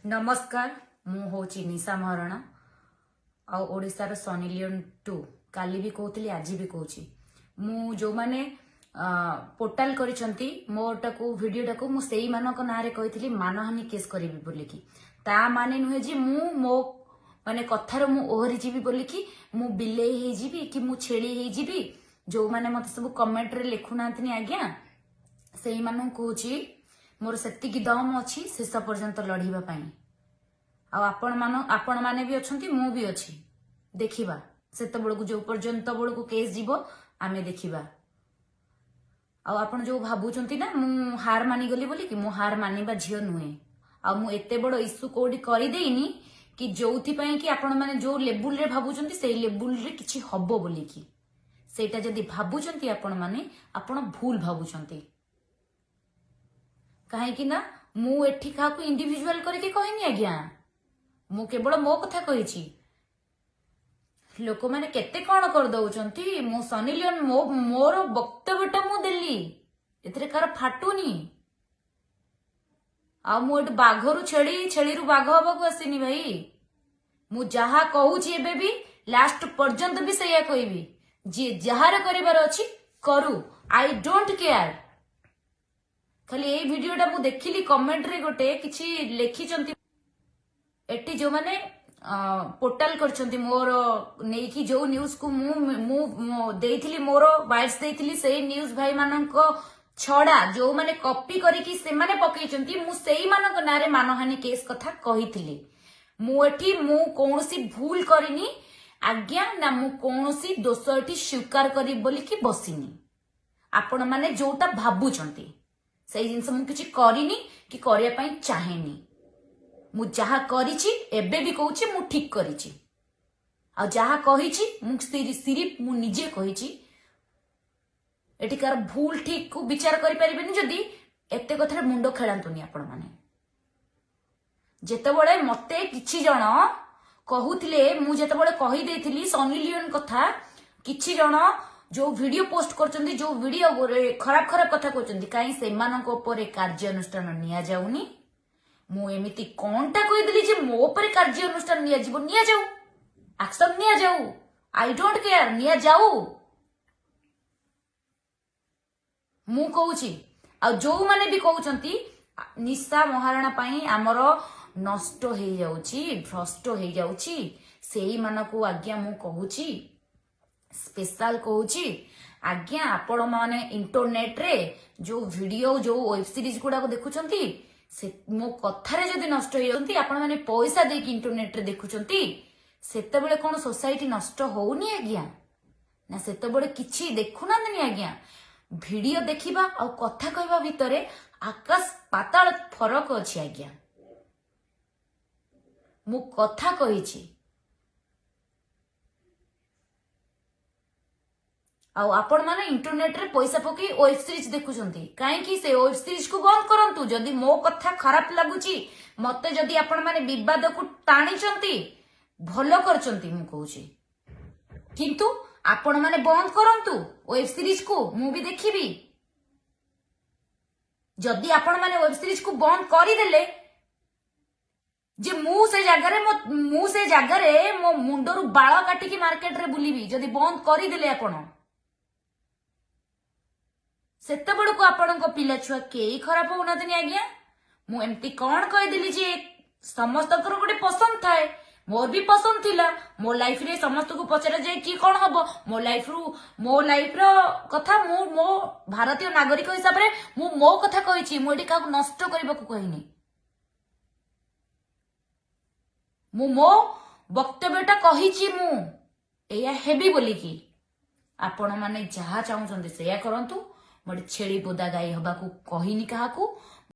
ନମସ୍କାର, ମୁଁ ହେଉଛି ନିଶା ମହାରଣା ଆଉ ଓଡ଼ିଶାର ସନି ଲିଓନ୍ 2। କାଲି ବି କହୁଥିଲି, ଆଜି ବି କହୁଛି। ମୁଁ ଯେଉଁମାନେ ପୋର୍ଟାଲ କରିଛନ୍ତି ମୋରଟାକୁ, ଭିଡ଼ିଓଟାକୁ, ମୁଁ ସେଇମାନଙ୍କ ନାଁରେ କହିଥିଲି ମାନହାନି କେସ୍ କରିବି ବୋଲିକି। ତା ମାନେ ନୁହେଁ ଯେ ମୁଁ ମୋ ମାନେ କଥାରୁ ମୁଁ ଓହରି ଯିବି ବୋଲିକି, ମୁଁ ବିଲେଇ ହେଇଯିବି କି ମୁଁ ଛେଳି ହେଇଯିବି। ଯୋଉମାନେ ମତେ ସବୁ କମେଣ୍ଟରେ ଲେଖୁନାହାନ୍ତିନି ଆଜ୍ଞା, ସେଇମାନଙ୍କୁ କହୁଛି, ମୋର ସେତିକି ଦମ ଅଛି ଶେଷ ପର୍ଯ୍ୟନ୍ତ ଲଢିବା ପାଇଁ। ଆଉ ଆପଣମାନେ ବି ଅଛନ୍ତି, ମୁଁ ବି ଅଛି। ଦେଖିବା ସେତେବେଳକୁ, ଯୋଉ ପର୍ଯ୍ୟନ୍ତ ବେଳକୁ କେସ୍ ଯିବ ଆମେ ଦେଖିବା। ଆଉ ଆପଣ ଯୋଉ ଭାବୁଛନ୍ତି ନା ମୁଁ ହାର ମାନିଗଲି ବୋଲିକି, ମୁଁ ହାର ମାନିବା ଝିଅ ନୁହେଁ। ଆଉ ମୁଁ ଏତେ ବଡ ଇସ୍ୟୁ କୋଉଠି କରିଦେଇନି କି ଯୋଉଥିପାଇଁ କି ଆପଣମାନେ ଯୋଉ ଲେବୁଲରେ ଭାବୁଛନ୍ତି ସେଇ ଲେବୁଲରେ କିଛି ହବ ବୋଲିକି। ସେଇଟା ଯଦି ଭାବୁଛନ୍ତି ଆପଣମାନେ, ଆପଣ ଭୁଲ ଭାବୁଛନ୍ତି। କାହିଁକି ନା ମୁଁ ଏଠି କାହାକୁ ଇଣ୍ଡିଭିଜୁଆଲ କରିକି କହିନି ଆଜ୍ଞା, ମୁଁ କେବଳ ମୋ କଥା କହିଛି। ଲୋକମାନେ କେତେ କଣ କରିଦଉଛନ୍ତି। ମୁଁ ସନି ଲିଓନ, ମୋର ବକ୍ତବ୍ୟଟା ମୁଁ ଦେଲି, ଏଥିରେ କାହାର ଫାଟୁନି। ଆଉ ମୁଁ ଏଠି ବାଘରୁ ଛେଳି, ଛେଳିରୁ ବାଘ ହବାକୁ ଆସିନି ଭାଇ। ମୁଁ ଯାହା କହୁଛି ଏବେ ବି ଲାଷ୍ଟ ପର୍ଯ୍ୟନ୍ତ ବି ସେଇଆ କହିବି। ଯିଏ ଯାହାର କରିବାର ଅଛି କରୁ, I don't care. ଖାଲି ଏଇ ଭିଡିଓଟା ମୁଁ ଦେଖିଲି, କମେଣ୍ଟରେ ଗୋଟେ କିଛି ଲେଖିଛନ୍ତି ଏଠି ଯୋଉମାନେ ପୋର୍ଟାଲ କରିଛନ୍ତି ମୋର ନେଇକି, ଯୋଉ ନ୍ୟୁଜକୁ ମୁଁ ମୁଁ ଦେଇଥିଲି, ମୋର ବାଇଟ୍ସ ଦେଇଥିଲି, ସେଇ ନ୍ୟୁଜ ଭାଇମାନଙ୍କ ଛଡା ଯୋଉମାନେ କପି କରିକି ସେମାନେ ପକେଇଛନ୍ତି, ମୁଁ ସେଇମାନଙ୍କ ନାଁରେ ମାନହାନି କେସ୍ କଥା କହିଥିଲି। ମୁଁ ଏଠି ମୁଁ କୌଣସି ଭୁଲ କରିନି ଆଜ୍ଞା, ନା ମୁଁ କୌଣସି ଦୋଷ ଏଠି ସ୍ୱୀକାର କରିବି ବୋଲିକି ବସିନି। ଆପଣମାନେ ଯୋଉଟା ଭାବୁଛନ୍ତି ସେଇ ଜିନିଷ ମୁଁ କିଛି କରିନି କି କରିବା ପାଇଁ ଚାହେଁନି। ମୁଁ ଯାହା କରିଛି ଏବେ ବି କହୁଛି ମୁଁ ଠିକ କରିଛି। ଆଉ ଯାହା କହିଛି ମୁଁ ସିରିଫ ମୁଁ ନିଜେ କହିଛି। ଏଠିକାର ଭୁଲ ଠିକ କୁ ବିଚାର କରିପାରିବେନି ଯଦି, ଏତେ କଥାରେ ମୁଣ୍ଡ ଖେଳାନ୍ତୁନି ଆପଣମାନେ। ଯେତେବେଳେ ମତେ କିଛି ଜଣ କହୁଥିଲେ, ମୁଁ ଯେତେବେଳେ କହିଦେଇଥିଲି ସନି ଲିଓନ କଥା, କିଛି ଜଣ ଯୋଉ ଭିଡିଓ ପୋଷ୍ଟ କରୁଛନ୍ତି, ଯୋଉ ଭିଡିଓ ଖରାପ ଖରାପ କଥା କହୁଛନ୍ତି, କାହିଁ ସେମାନଙ୍କ ଉପରେ କାର୍ଯ୍ୟାନୁଷ୍ଠାନ ନିଆଯାଉନି? ମୁଁ ଏମିତି କଣଟା କହିଦେଲି ଯେ ମୋ ଉପରେ କାର୍ଯ୍ୟାନୁଷ୍ଠାନ ନିଆଯିବ? ନିଆଯାଉ, ଆକ୍ସନ ନିଆଯାଉ, I don't care, ନିଆଯାଉ। ମୁଁ କହୁଛି। ଆଉ ଯୋଉମାନେ ବି କହୁଛନ୍ତି ନିଶା ମହାରଣା ପାଇଁ ଆମର ନଷ୍ଟ ହେଇଯାଉଛି, ଭ୍ରଷ୍ଟ ହେଇଯାଉଛି, ସେଇମାନଙ୍କୁ ଆଜ୍ଞା ମୁଁ କହୁଛି, ସ୍ପେଶାଲ କହୁଛି ଆଜ୍ଞା, ଆପଣମାନେ ଇଣ୍ଟରନେଟରେ ଯୋଉ ଭିଡିଓ, ଯୋଉ ୱେବ ସିରିଜ ଗୁଡାକ ଦେଖୁଛନ୍ତି, ସେ ମୋ କଥାରେ ଯଦି ନଷ୍ଟ ହେଇଯାଉଛନ୍ତି, ଆପଣମାନେ ପଇସା ଦେଇକି ଇଣ୍ଟରନେଟରେ ଦେଖୁଛନ୍ତି, ସେତେବେଳେ କଣ ସୋସାଇଟି ନଷ୍ଟ ହଉନି ଆଜ୍ଞା? ନା ସେତେବେଳେ କିଛି ଦେଖୁନାହାନ୍ତିନି ଆଜ୍ଞା? ଭିଡିଓ ଦେଖିବା ଆଉ କଥା କହିବା ଭିତରେ ଆକାଶ ପାତାଳ ଫରକ ଅଛି ଆଜ୍ଞା। ମୁଁ କଥା କହିଛି। ଆଉ ଆପଣମାନେ ଇଣ୍ଟରନେଟରେ ପଇସା ପକେଇ ୱେବ ସିରିଜ ଦେଖୁଛନ୍ତି, କାହିଁକି ସେ ୱେବ ସିରିଜକୁ ବନ୍ଦ କରନ୍ତୁ। ଯଦି ମୋ କଥା ଖରାପ ଲାଗୁଛି ମତେ, ଯଦି ଆପଣମାନେ ବିବାଦକୁ ଟାଣିଛନ୍ତି, ଭଲ କରିଛନ୍ତି ମୁଁ କହୁଛି, କିନ୍ତୁ ଆପଣମାନେ ବନ୍ଦ କରନ୍ତୁ ୱେବ ସିରିଜକୁ, ମୁଁ ବି ଦେଖିବି। ଯଦି ଆପଣମାନେ ୱେବ ସିରିଜକୁ ବନ୍ଦ କରିଦେଲେ ଯେ ମୁଁ ସେ ଜାଗାରେ ମୋ ମୁଣ୍ଡରୁ ବାଳ କାଟିକି ମାର୍କେଟରେ ବୁଲିବି। ଯଦି ବନ୍ଦ କରିଦେଲେ ଆପଣ, ସେତେବେଳକୁ ଆପଣଙ୍କ ପିଲା ଛୁଆ କେହି ଖରାପ ହଉନାହାନ୍ତିନି ଆଜ୍ଞା? ମୁଁ ଏମିତି କଣ କହିଦେଲି ଯେ? ସମସ୍ତଙ୍କର ଗୋଟେ ପସନ୍ଦ ଥାଏ, ମୋର ବି ପସନ୍ଦ ଥିଲା। ମୋ ଲାଇଫରେ ସମସ୍ତଙ୍କୁ ପଚରାଯାଏ କି କଣ ହବ ମୋ ଲାଇଫରୁ। ମୋ ଲାଇଫର କଥା ମୁଁ ମୋ ଭାରତୀୟ ନାଗରିକ ହିସାବରେ ମୁଁ ମୋ କଥା କହିଛି। ମୁଁ ଏଠି କାହାକୁ ନଷ୍ଟ କରିବାକୁ କହିନି। ମୁଁ ମୋ ବକ୍ତବ୍ୟଟା କହିଛି, ମୁଁ ଏଇଆ ହେବି ବୋଲିକି। ଆପଣମାନେ ଯାହା ଚାହୁଁଛନ୍ତି ସେଇଆ କରନ୍ତୁ। ମୁଁ ଏଠି ଛେଳି ବୋଦା ଗାଈ ହବାକୁ କହିନି କାହାକୁ।